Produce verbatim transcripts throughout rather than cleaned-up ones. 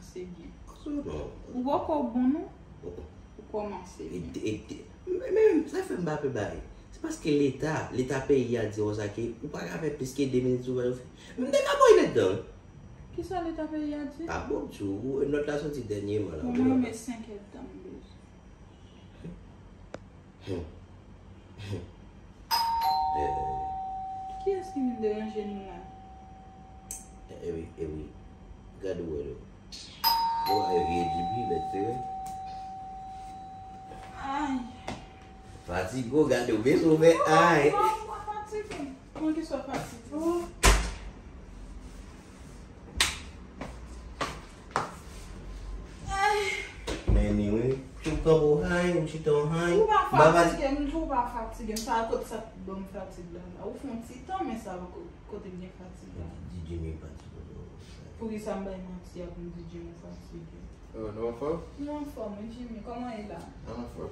Se byen. Ou poko bon non. Ou kòmanse byen. Men, men, sa fè m pa pè bay. Se paske Leta, Leta peyi a di konsa ke ou pa ka fè plis ke de minit sou van yo. M te ka voye nèt dan. Kisa Leta peyi a di? Pa bon, m di w, nòt la soti dènyèman la. Bon, mwen, men senk èdtan m bezwen. Hmm. Hmm. Eh. Kiyès ki vin deranje nou la? Eh, eh wi, eh wi. Gade w wè l. Bon, eh, vye J P, mèt se vre. Ay. Fatigo, gade w, bezwen fè ay. Mwen, mwen fatige. Mwen ki swa fatige. Oh. Ay. Men ni wi. Ou kanpe w hay, ou chita w hay. Ou pa fatige, m di w ou pa fatige. M pa kote sa t ban m fatig la la. Ou fè yon ti tan, men sa ko-, kote m gen fatig la. Di Jimmy fatige. Poukisa m bay manti a pou m di Jimmy fatige? Oh, nou anfòm? Nou anfòm, wi, Jimmy. Kòman ye la? Nou anfòm.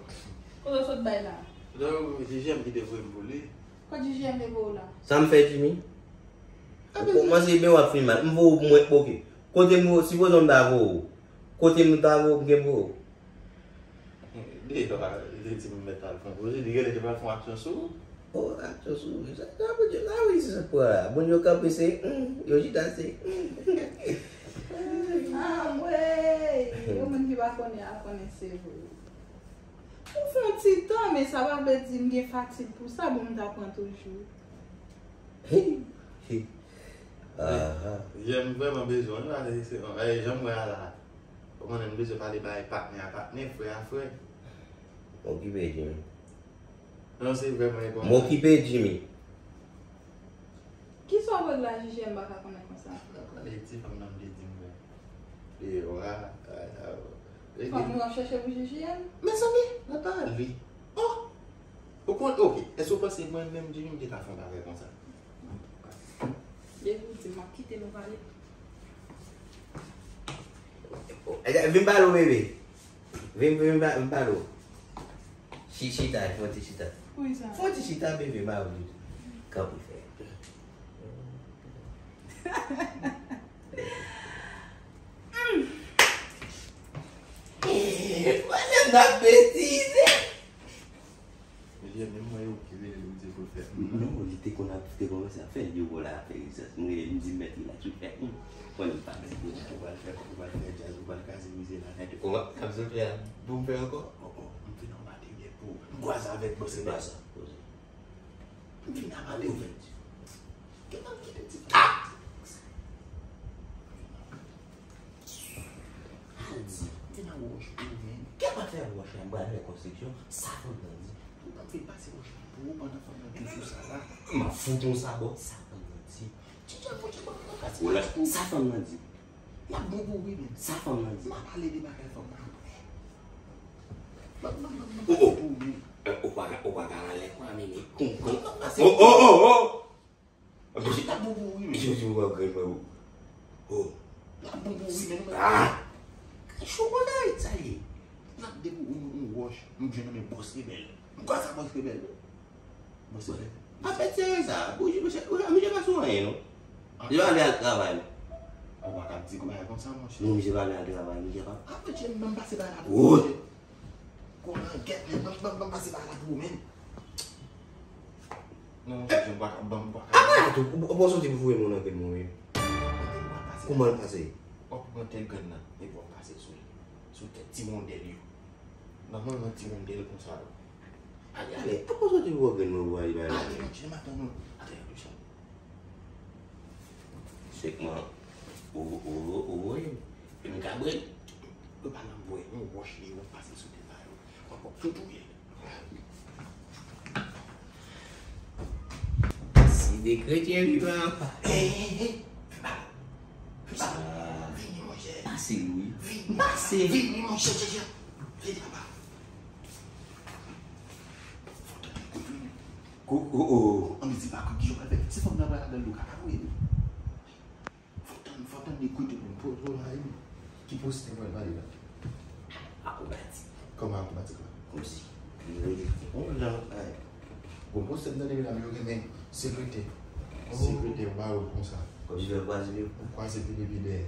Kote w sot bay la? Non, J J M ki te voye m pou li. Kot J J M te voye w la? Sa m fè, Jimmy? Ou kòmanse byen, w ap fin mal. M voye w pou mwen, oke. Kote m, sipoze m ta voye w. Kote m ta voye w, m gen voye w. Deyò a, li te di m mèt al fè yon pwojè, li genlè te pral fè yon aksyon sou ou. Oh, aksyon sou ou. Sa, sa, Bondye, sa, wi, se sa k pran la. Bondye, yo kanpe, se, hmm, yo chita, se, hmm. Anmwey! Yon moun ki pa konnen, a konnen, se vre. Ou fè yon ti tan, men sa pa vle di m gen fatig pou sa, bon, m ta pran toujou. Hi, hi. Aha. Jan m vrèman bezwen w la, se, se, e, jan m wè a la. Ou konnen m bezwen pale bay patnè a patnè, frè a frè. M okipe, Jimmy. Non, se vrèman enpòtan. M okipe, Jimmy. Kisa w wè la, J J M pa ka konnen konsa? Nan pale ti fanm nan m te di m wè. E, wa, a, a, e, fanm ou ap chèche pou J J M? Mezanmi, nan pale li. Oh! Ou konn, oke, èske w panse mwen menm, Jimmy, m te ka fè yon bagay konsa? Depi w di m, m ap kite nou pale. Vin pale w, bebe. Vin, vin, vin pale w. Chi-, chita, fè yon ti chita. Fè yon ti chita, bebe, m a ou. Kanpe fè. Madanm nan ap betize. Mesye, menm mwen yo ki rele l, ou di pou l fè. Non, li te konn ap, te kòmanse ap fè l, yo wè la ap fè egzèsis. Mwen rele l, m di, "Mèt, rilaks, ou fè, hmm, konnen m pa mèt." Ou pral fè, ou pral fè djaz, ou pral kaze mize la, nèt. Kòman? Ap sot fè a pou m fè ankò? Oh, oh, m vin an materyèl pou ou. M kwaze avèk bòs. Se pa sa, poze. M vin an materyèl. Gentan m kite ti. Ah! Al di, m vin ak wòch pou ou, men. Kè pa fè wòch la, m pral fè konstriksyon, sa fanm nan di. Ou pa vin pase wòch la pou ou pandan fanm nan di sou sa la. M ap fout yon sabò. Sa fanm nan di. Ti djòl, fò ti djòl, m ap pase wòch pou ou. Sa fanm nan di. Y ap bon pou ou wi, men. Sa fanm nan di. M ap pale de bagay fanm nan apre. M ap, m ap, m ap, m ap pase pou ou, men. Ou pa ka, ou pa ka ale kwa, men, men. M ap pase pou ou. Oh, oh, oh, oh! Anpil chita pou ou wi, men. Yo di w wè grenn mwen ou. Oh. L ap bon pou ou wi, men nou mèt. Ah! Cho konn Ayiti sa ye. L ap depi ou yon wòch, m jwenn nan men bòs rebèl. M kwè sa bòs rebèl. Bòs rebèl. Pa fè serye sa. Bouji, mesye, mesye pa sou anyen, non. Misye pa vle al travay, non. Ou pa ka di bagay konsa, monchè. Non, misye pa vle al travay, misye pa. Apre, chè, m pase pa la pou ou, monchè. Kòman gèt, men, ban, ban, ban pase pa la pou ou, men. Non, monchè, m pa ka, ban, m pa ka. Apa la tou, ou, ou pa soti pou voye moun antre mwen, wi. Kòman l pase? W ap pran tèt grenn nan, epi w ap pase sou li. Sou tèt ti wondèl yo. Nòmalman, ti wondèl konsa yo. Ale, ale, apa w soti pou pran grenn mwen pou ale bay la? Ale, monchè, m ap tann ou. Atè, yon chan. Sèkman, ou, ou, ou voye m. M ka bwè l. Yo pa nan bwè, yon wòch li, w ap pase sou tèt a yo. W ap, w ap touye l. Si de kretyen vivan. Hey, hey, hey. Vini, monchè. Pase, wi. Vini, pase. Vini, monchè, chè, chè. Vini, papa. Fò tande kout, wi. Kou, oh, oh. An, men se pa kout ki jan pral fè. Se fanm nan pral ladan l, ou ka pa voye l. Fò tann, fò tann li koute pou m poze w la, wi. Ki postè pral pale la? Akwobatik. Kòman akwobatik la? Kòmsi. Li rele. On jan, ay. Bon, postè m tande medam yo renmen sekretè. Oh. Sekretè, w ba yo konsa. Kòmsi yo kwaze yo. Ou kwaze pi depi dèyè.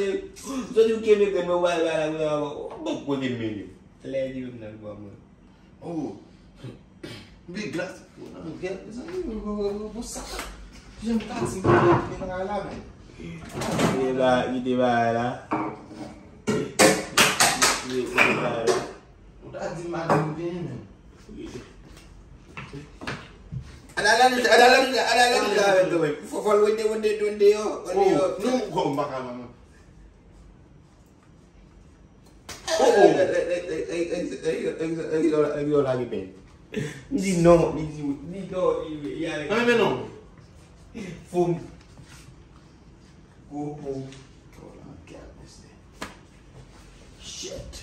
se, m santi w kenbe grenn mwen, w pa, w pa, w pa, w pa, w pa kote m mennen. Lè di menm nan, l ban mwen. Oh. Big glass. Ou gen, sa, ou sa. Jan m ta di, men bagay la, men. Kite ba, kite bagay la. Kite bagay la. Ou ta di madanm byen, men. Ala la, ala la, ala la, ala la, men. Fò, fò l wete, wete, wete yo, wete yo. Non, m pa ka, manman. Oh, oh. Yo lage pen. M di non, li di wi. Li non, li wi. Li ale. Nan men non. Foum. Gwo po. Oh, la, gad mesye. Shit.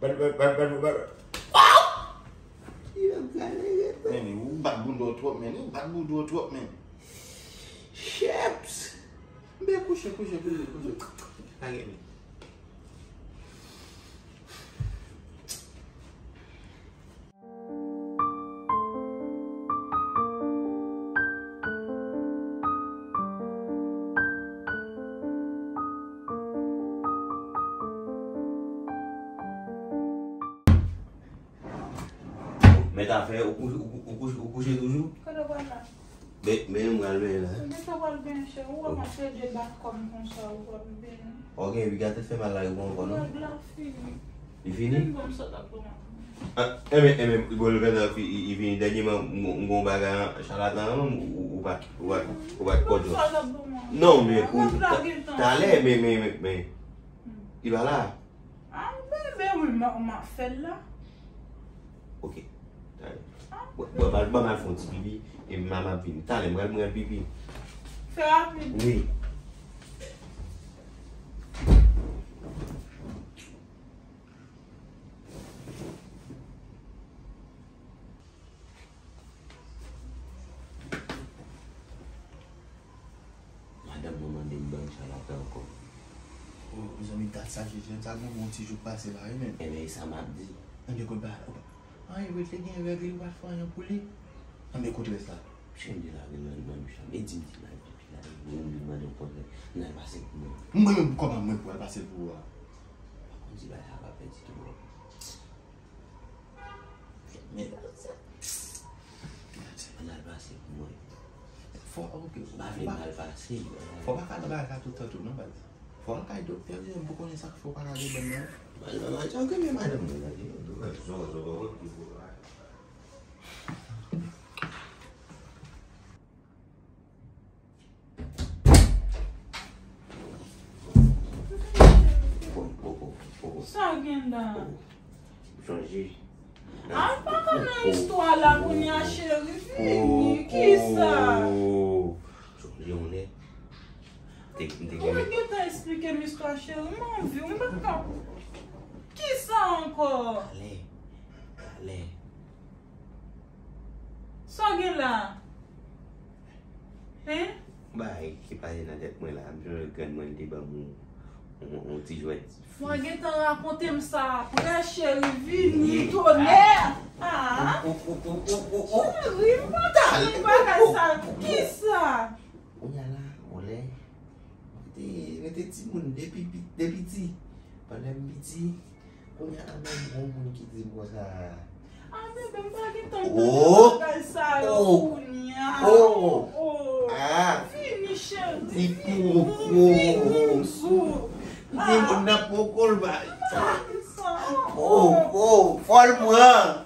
Bat, bat, bat, bat, bat. Li ap gade, gade. Men, ou bat bouda w twòp, men. Ou bat bouda w twòp, men. Sheeps. Ben, kouche, kouche, kouche, kouche. Lage, men. Mèt afè, ou kouche, ou kouche, ou kouche toujou? Kote w pral la? Men, men, m pral benyen la. Ou gentan pral benyen, cheri. Ou wè m ap plede bat kò m konsa, ou pral benyen. Ok, epi gade tèt fè mal la, yo pran ankò, non? Règ la fini. Li fini? Vin ban m sa t ap ban m. Ah, enben, enben, bon, l gentan fi-, li, li fini. Dènyèman, m, m gon bagay an, chalatan an, ou, ou, ou pa, ou pa, ou pa t kòdjò. Sa t ap ban m. Non, men, ou, ta-, talè, men, men, men, men. Hmm. Li pa la. Ah, bebe, wi, m, m ap fè l la. Ok. Talè. Bon, bon, ban, ban m al fè yon ti pipi, e m ap vini. Talè, m pral, m pral pipi. Fè rapid. Wi. Madanm mwen mande m ban m chalatan ankò. O, mezanmi, dat sa, Jejèn, sa gon bon ti jou k pase la, wi, men. Enben, e sa m ap di. Enben, kote ba, anyen, wi, te gen règ li, ou pa t fè anyen pou li. Enben, kote rès la? Chen de lage nan, nan douch la. E di m di lage pipi la, e di m mande yon konsèy. N al pase pou mwen. Mwen menm, kòman mwen pou al pase pou ou a? Pa konn si bagay sa va pèdi tou, bro. Men, ann al pase pou mwen. Fò, ok. M pa vle mal pase. Fò pa ka nan bagay sa tout tan tou, non, baz. Fò al kay doktè, wi, m pou konnen sa k fè w pa ka gen bòn nan. Mal, mal, mal, ok, men madanm mwen, gade, zo, zo, zo. Sa gen la? Chanje. Al pa ka nan istwa la kounye a, cheri. Vini, kisa? Chanje yon lè. Te, te gen. Ou gentan eksplike m istwa, cheri. M anvi, m pa ka. Kisa ankò? Talè. Talè. Sa gen la? Hein? Bagay ki pase nan tèt mwen la, m sonje grann mwen te ban m yon, yon, yon ti jwèt. Mwen gentan rakonte m sa apre, cheri, vini, tonè! Ah! Cheri, m pa ta vin bagay sa, kisa? Kounye a la, yon lè, mwen te, mwen te timoun depi pi-, depi piti. Pandan m piti, kounye a la menm, gon moun ki di m konsa. Ah, bebe, m pa gen tan tande bagay sa yo kounye a. Oh! Ah! Vini, cheri, vini, vini, m sou. Timoun nan poko l ba. Oh, oh, fò l pran.